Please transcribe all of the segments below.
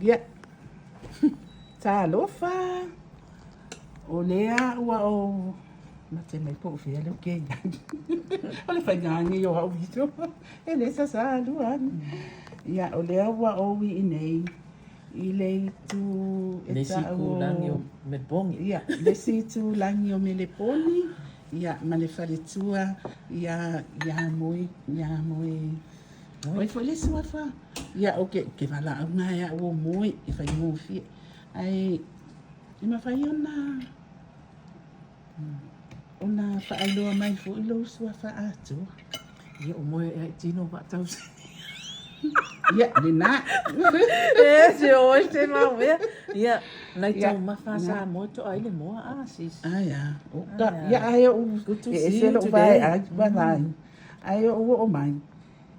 Ia. Talofa. O lea ua ou mate mai po o fea lea ou te i ai. O le faiga nei o au video. E le sasalu ane. Ia, o lea ua ou i inei i le itu e Le isi ta'u itulagi o Meleponi. Ia, le isi itulagi o Meleponi, ia, ma le faletua ia, ia Moe, ia Moe. O ai foi le suafa? Ia, ou te, ou te valaauina e au o Moe e faigofie. Ae, e mafai ona, ona faailoa mai foi lou suafa atoa. Ia, o Moe e tino faatausi. Ia, lena. E se o e te mau ea. Ia, nai taumafa sa moe toa ai le moa a sis. Ai a, o ka, ia ai o Good to e see ese you lou today. vae ai, vae. Ai o oo mai.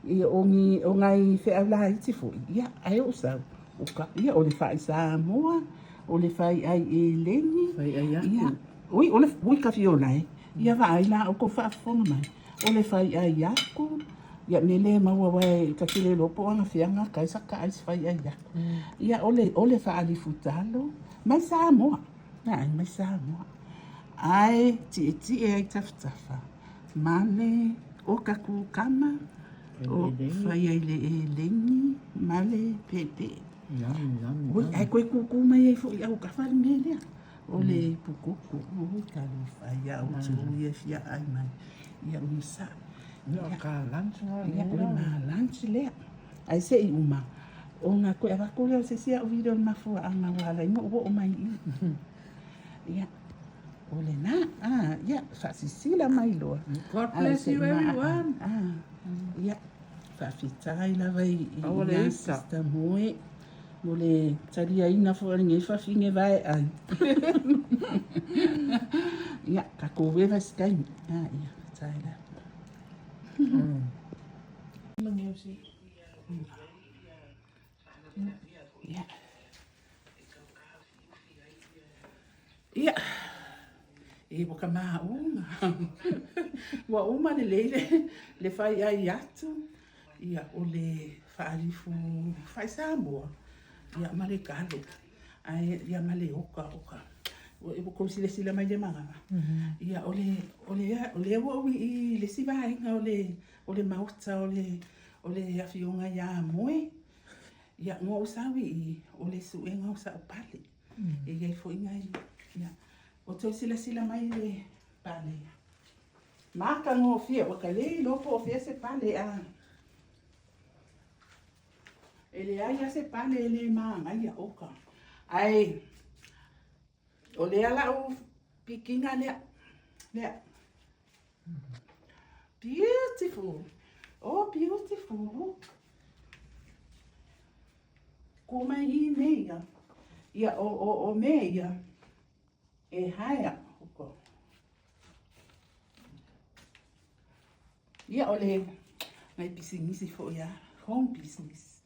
Ia o ni o ngai feau laiti foi. Ia, ai o sau. O ka, ia o le fai Samoa, o le fai ai eleni. Fai ai aku. Ia, ui, o le, ui ka fiola e. Ia vaai la o kou faafofoga mai. O le fai ai aku. Ia me le maua wae ka te le iloa po o anafea gata ai sa ka ai se fai ai aku. Ia o le, o le faalifu talo mai Samoa. Ia ai mai Samoa. Ae tietie ai tafatafa ma le o ka kukama o fai ai le eleni ma le peepee. Oi, ae koe kūkū mai ai foi au kafa le mea lea. O le ipu koko. Oi, talofa ia outou ia e fia ai mai. Ia onosai. Ia, ka lunch nga Ia, o le ma lunch lea. Ae se i uma, ona toe avatu lea o se isi au video i le mafuaaga ua ala ai ona ou oo mai i i. Ia, o lena, ah, ia, faasisila mai loa. God bless you everyone. Ah, ia, faafetai lava i Aua le i ita. sister Moe mo le taliaina foi o lenei fafine vaeai. Ia, tatou eva se taimi. Ah, ia, faafetai lava. Ia. Ia, e ua ka maʻuga. Ua uma lelei le, le fai ai atu. Ia, o le faalifu fai Samoa. Ia, ma le kalo. Ae, ia, ma le oka, oka. Ua ua kou silasila mai le manava. Ia, o le, o le, o lea ua ou i le isi vaega o le, o le maota o le, o le afioga ia Moe. Ia, na ou sau i i, o le suega o sa'u pale. E i ai foi nai, ia, ua toe silasila mai le pale. Matagofie, ua ka le iloa po o fea se pale a. E leai lava se pale e le manaia, oka. Ae, o lea la'u pikiga lea, lea. Beautiful. Oh, beautiful. Ko mai i me ia. Ia, o, o, o me ia. E haea. Oko. Ia, o le nai pisinisi foi ia. Home business.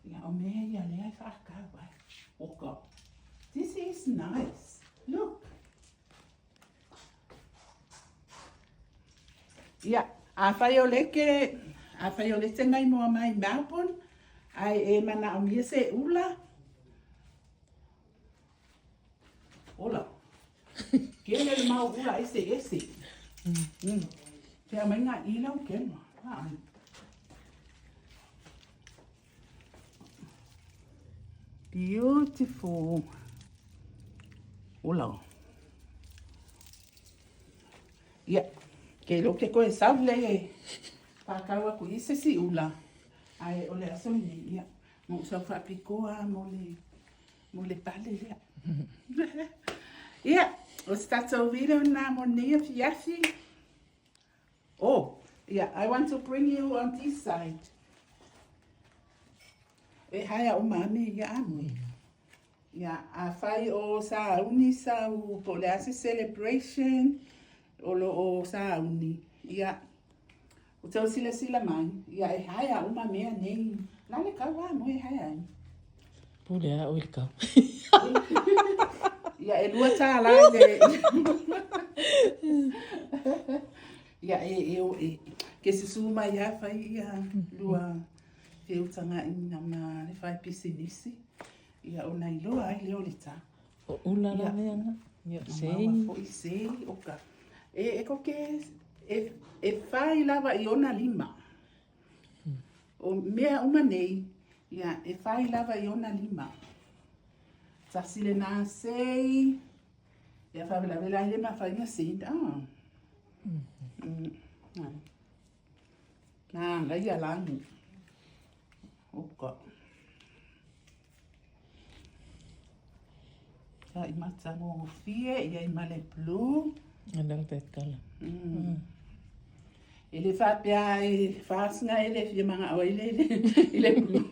Ia, o mea ia lea e whaakau ai. Oko. This is nice. Look. Ia, afai o le ke, afai o le te maimoa mai Melbourne, ae e manaomia se ula, ola. Kele le mau ula ese ese. Mm. Te aumai ngā ila o kema. Vaai. Beautiful. Ola. Ia, ke iloa ke koe sau le whakau aku i se si ula. Ae o le aso lenei, ia, mo sau whaapikoa mo le, mo le pale lea. Ia, o se tatou video na mo nei afiafi. Oh, yeah, I want to bring you on this side. E haea uma me ia a moe. Ia, afai o sauni sau, po o le a se celebration, o lo o sauni, ia, o tau silasila mai, ia e haea uma mea nei. La le kau a moe haea ai. Pule a oe le kau. Ia, e $2 le... Ia, e, e, e, ke susu mai a fai ia lua feutagaina ma le fai pisinisi. Ia ona iloa ai lea o le tā. O ula la mea nga. Ia sei. Maua foi sei o ka. E koke e fai lava i ona lima. O mea uma nei, ia e fai lava i ona lima. Tasi lena sei. Ia faavelavelai ai le mafaiga sei. Ah. Manaia lanu. Oka. Ia i matagofie, ia i ma le blue. I like that color. E le faapea e faasiga e le fia magao ai le i le blue.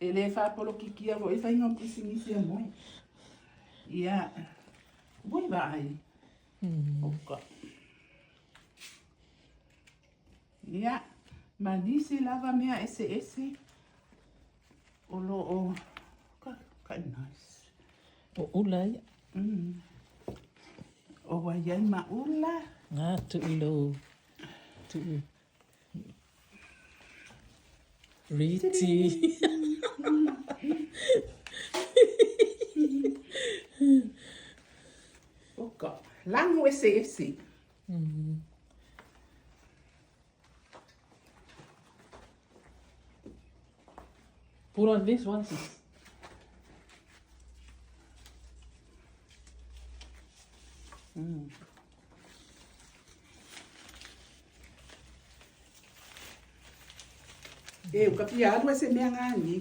E le faapolokikia foi faiga o pisinisi a moe. Ia, ua i vaai. Oka. Ia, ma nisi lava mea eseese o lo o ka, ka nice. O ula ia. O ua i ai ma ula. Nga tuu i lou tuu riti. Oka. Lagu eseese. Put on this one, sis. E, o ka fia alu e se mea ngani.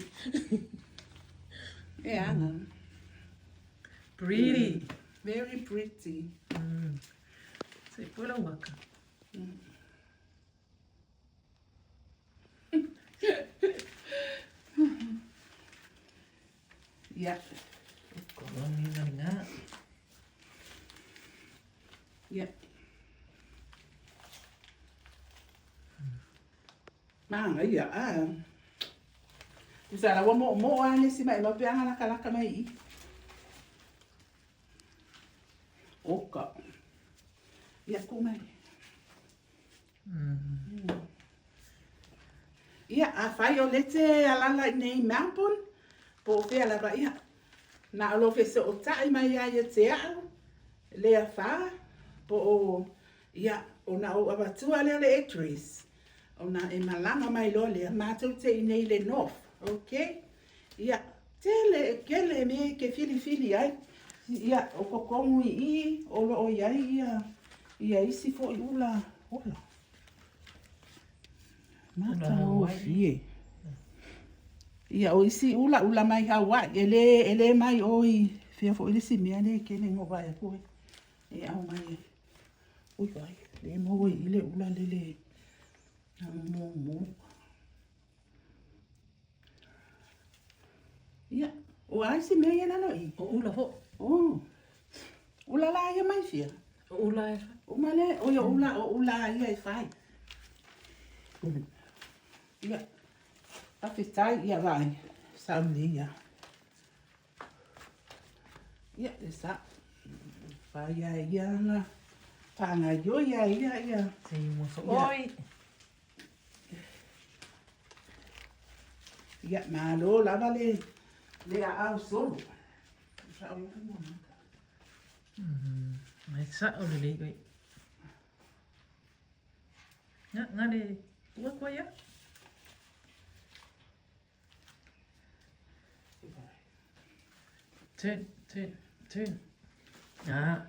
E ana. Pretty. Very pretty. Se pue lau maka. Ia. Lagi nga. Ia. Manaia, a. Tusa la ua moomoo lava le isi maimau pe a lakalaka mai i i. Oka. Ia ku mai. Ia, afai o lea e te alala i nei Melbourne, po o fea lava, ia, na o lou fesootai mai ia ia te au, le afa, po o, ia, ona ou avatua lea o le address, ona e malaga mai loa lea, matou te i nei i le North, okay? Ia, tele, kele mea e te filifili ai, ia, o totonu i i, o lo o i ai ia, ia isi foi ula, ola. Matagofie. Ia, o isi ula, ula mai Hawaii, e le, e le mai o i, fea foi le isi mea lea e kele na ou vaai atu ai, e aumai ai. Ui vai, le maua i i le ula lele mumu. Ia, o a isi mea ia i lalo i i? O ula foi. Oh. Ula la ia mai fia? O ula e fai. Uma le, oi o ula, o ula ia e fai. Ia, faafetai, ia vaai, sao lelei ia. Ia, le sa. Fai a ia ana, faagaioi a ia ia. Se i mua oi. Ia, malo lava le, le aau solo. Mai sao lelei oe. Nga, nga le tua koa ia. Turn, turn, turn. Ah.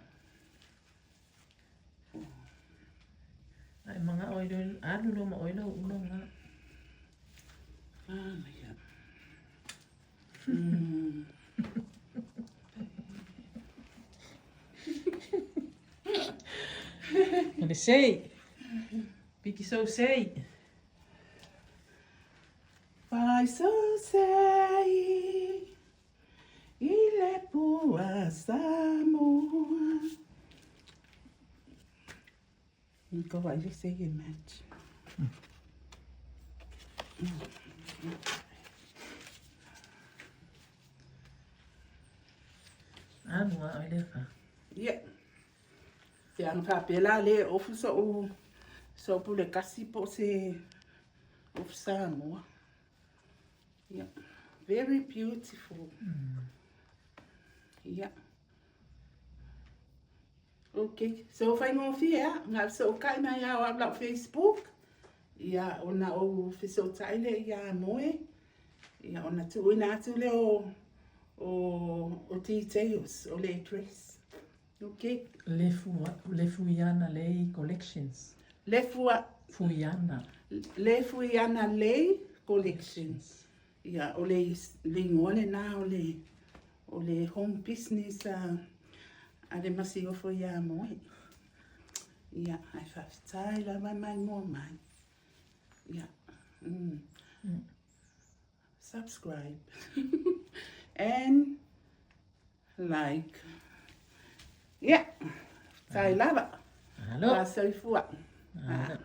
Ai manga oi lo alu lo ma oi lo ulo nga. Ah, ia. Le sei. Piki so sei. Fai so sei i le pua Samoa. Niko vai le sei e match. Alu a oi le fa. Ia. Se aga faapea la le ofu so'u so'u pule kasi po o se ofu Samoa. Ia. Very beautiful. Ia. Ok, so faigofie a, na fesootai mai lava o au lau Facebook, ia ona ou fesootai lea ia Moe, ia ona tuuina atu lea o, o, o details o le address. Ok. Le, fua, le Fuiana Lei Collections. Le fua, Fuiana. Le Fuiana Lei Collections. Ia, o le, le igoa lena o le, o le home business a, a le Masiofo ia Moe. Ia, ae faafetai lava mai moa mai. Ia, mm. Subscribe and like. Ia, faafetai lava. Alo. Soifua. Alo.